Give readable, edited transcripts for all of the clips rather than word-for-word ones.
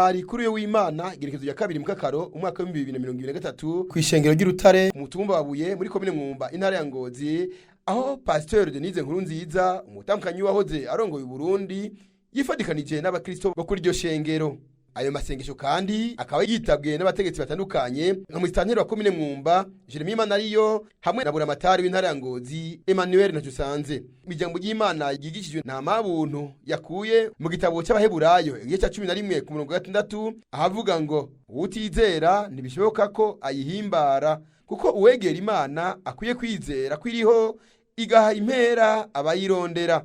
Hari kuri uyo w'Imana, igerekezo rya 2 Mukakaro umwaka wa 2023, kw'ishengero ry'Urutare mu mutumba wa Buye, muri komine Mwumba, intara ya Ngozi, aho Pasteur Denise Nkurunziza, umutambukanyi wahoze arongoye Burundi, yifadikanije n'abakristo bo kuri iryo shengero. Ayo masengesho kandi akaba yitabwe n'abategetsi batandukanye nka musitanteri wa komine Mwumba, Jeremy Manariyo, hamwe na buramatari w'intara ya Ngozi, Emmanuel Ntacusanze. Ijambo ry'Imana ryigishijwe nta mabuntu yakuye mu gitabo cy'Abaheburayo, igice cya 11 ku murongo wa 6, ahavuga ngo: "Uwutizera ntibishoboka ko ayihimbara, kuko uwegera Imana akwiye kwizera ko iriho, igaha impera abayirondera."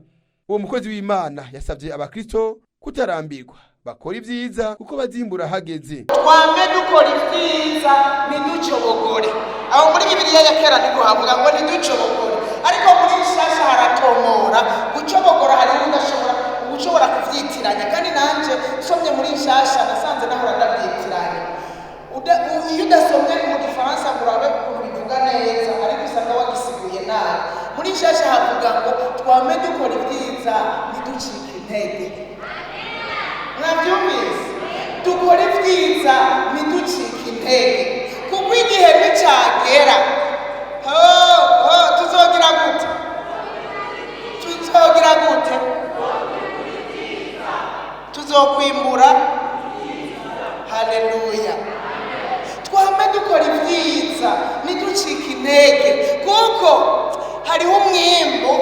Uwo mukozi w'Imana yasabye abakristo kutarambirwa, bakora ibyiza kuko bazimbura hageze. Twame dukora ibyiza, ntiducobogore. Aho muri Bibiliya ya kera niko havuga ngo ntiducobogore, ariko muri nshasha haratomora gucobogora. Hariho udashobora ushobora kuvyitiranya, kandi nanje nsomye muri nshasha nasanze nahora ndavyitiranya. Iyo udasomye mu Gifaransa ngo urabe ukuntu bivuga neza, ariko usanga wagisiguye nabi. Muri nshasha havuga ngo twame dukora ibyiza, ntiducike intege. Mwabyumvise? Dukora ibyiza, ntiducike intege, kuko igihe nicagera, ho ho, tuzogira gute? Tuzogira gute? Tuzokwimbura. Haleluya! Twame dukora ibyiza, ntiducike intege, kuko hariho umwimbu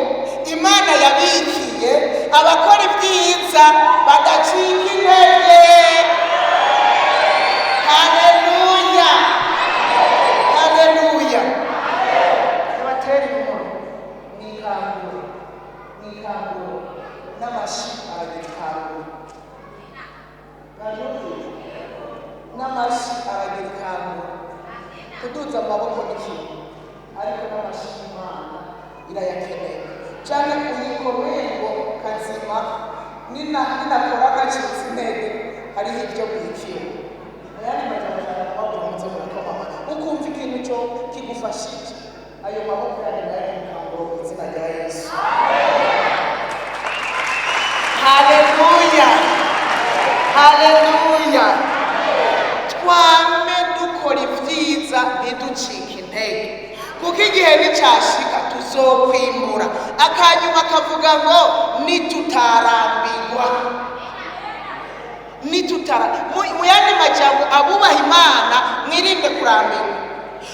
Imana yabikiye abakora ibyiza badacika intege. Haleluya, haleluya! Abatera inkuru mwikanguro, mwikanguro n'amashi aragira ikanguro. Mwabyumvise? N'amashi aragira ikanguro. Kuduza amaboko ni kimwe, ariko n'amashi Imana irayakeneye cyane. Uyikomeye ngo kazima, ninakora gacitse intege, hariho ibyo mbikiwe. Mu yandi majambo, nshaka kubabwira muze murakoma, ukumva ikintu cyo kigufashije. Ayo maboko yanyu nayo mukanguro mu izina rya Yesu. Haleluya, haleluya! Twame dukora ibyiza, ntiducike intege, kuko igihe nicashika tuzokwimbura. Akanyuma kavuga ngo nitutarambirwa, nitutara mu yandi majambo, abubaha Imana, mwirinde kurambirwa,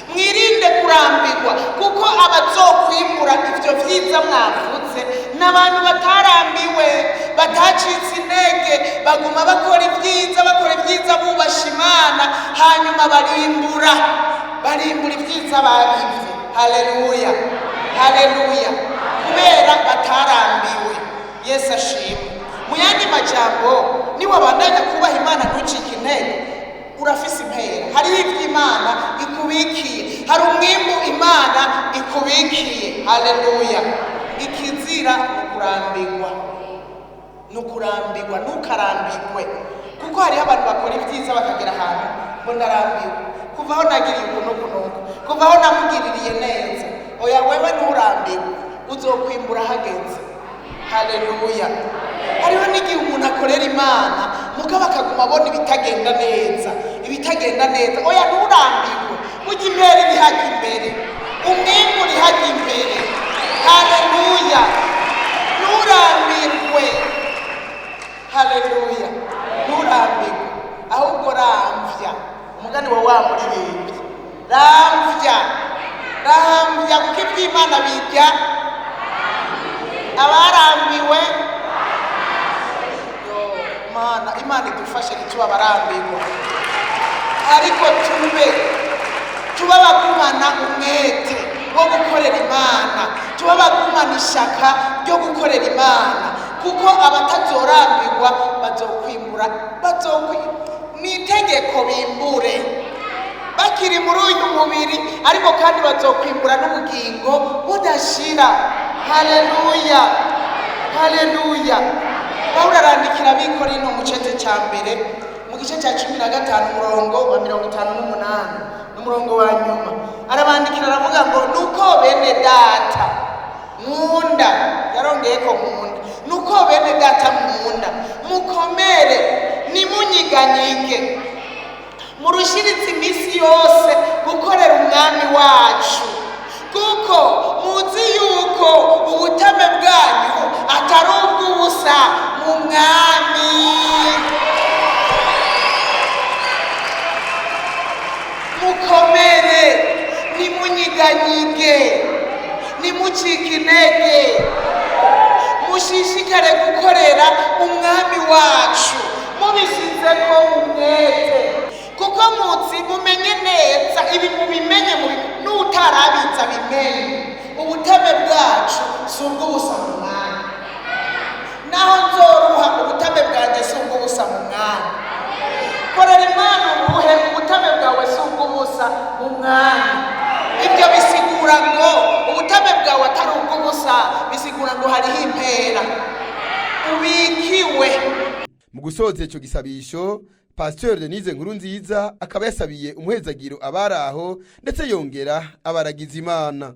mwirinde kurambirwa, kuko abazokwimbura ivyo vyiza mwavutse n'abantu batarambiwe, batacitse intege, baguma bakora ibyiza, bakora ibyiza bubasha Imana, hanyuma barimbura ibyiza babivye. Haleluya, haleluya! Kubera batarambiwe. Yesu ashimwe. Mu yandi majambo, niwabandanya kubaha Imana, ntucike intege, urafise impera. Hariho ibyo Imana ikubikiye, hari umwimbu Imana ikubikiye. Haleluya! Ikizira ni ukurambirwa, ni ukurambirwa. Ntukarambirwe, kuko hariho abantu bakora ibyiza bakagera ahantu ngo ndarambiwe, kuva aho nagiriye uku n'uku n'uku, kuva aho namugiririye neza. Oya, wewe nturambirwe, uzokwimbura hageze. Haleluya! Hariho n'igihe umuntu akorera Imana, mugabo akaguma abona ibitagenda neza, ibitagenda neza. Oya, nturambirwe, ujya impera iri hajya imbere, umwimbu uri hajya imbere. Haleluya! Nturambirwe. Haleluya! Nturambirwe, ahubwo ramvya. Umugani wa wa muririmbyi: ramvya, ramvya, kuko iby'Imana bijya abarambiwe. Yo, Mana, Imana idufashe ntituba abarambirwa, ariko tube abagumana umwete wo gukorera Imana, tube abagumana ishaka ryo gukorera Imana, kuko abatazorambirwa bazokwimbura, ni itegeko, bimbure bakiri muri uyu mubiri, ariko kandi bazokwimbura n'ubugingo budashira. Haleluya, haleluya! Pawulo arandikira Abikorino mu cete cya mbere, mu gice cya 15, umurongo wa 58 n'umurongo wa nyuma. Arabandikira, aravuga ngo: "Nuko bene data nkunda," yarongeye ko nkunda, "nuko bene data nkunda, mukomere." Ntimunyiganyige, murushiritse iminsi yose gukorera Umwami wacu, kuko muzi yuko ubutame bwanyu atari ubw'ubusa mu Mwami. Mukomere, ntimunyiganyige, ntimucike intege, mushishikare gukorera Umwami wacu mubishyizeko umwete, kuko muzi, mumenye neza ibi, mubimenye, n'utarabizi abimenye: ubutame bwacu si ubw'ubusa mu Mwami. Naho nzoruha, ubutame bwanjye si ubw'ubusa mu Mwami. Korera Imana uruhe, ubutame bwawe si ubw'ubusa mu Mwami. Ibyo bisigura ngo ubutame bwawe atari ubw'ubusa, bisigura ngo hariho impera ubikiwe. Mu gusoza ico gisabisho, Pasteur Denise Nkurunziza akaba yasabiye umuhezagiro abari aho, ndetse yongera abaragiza Imana.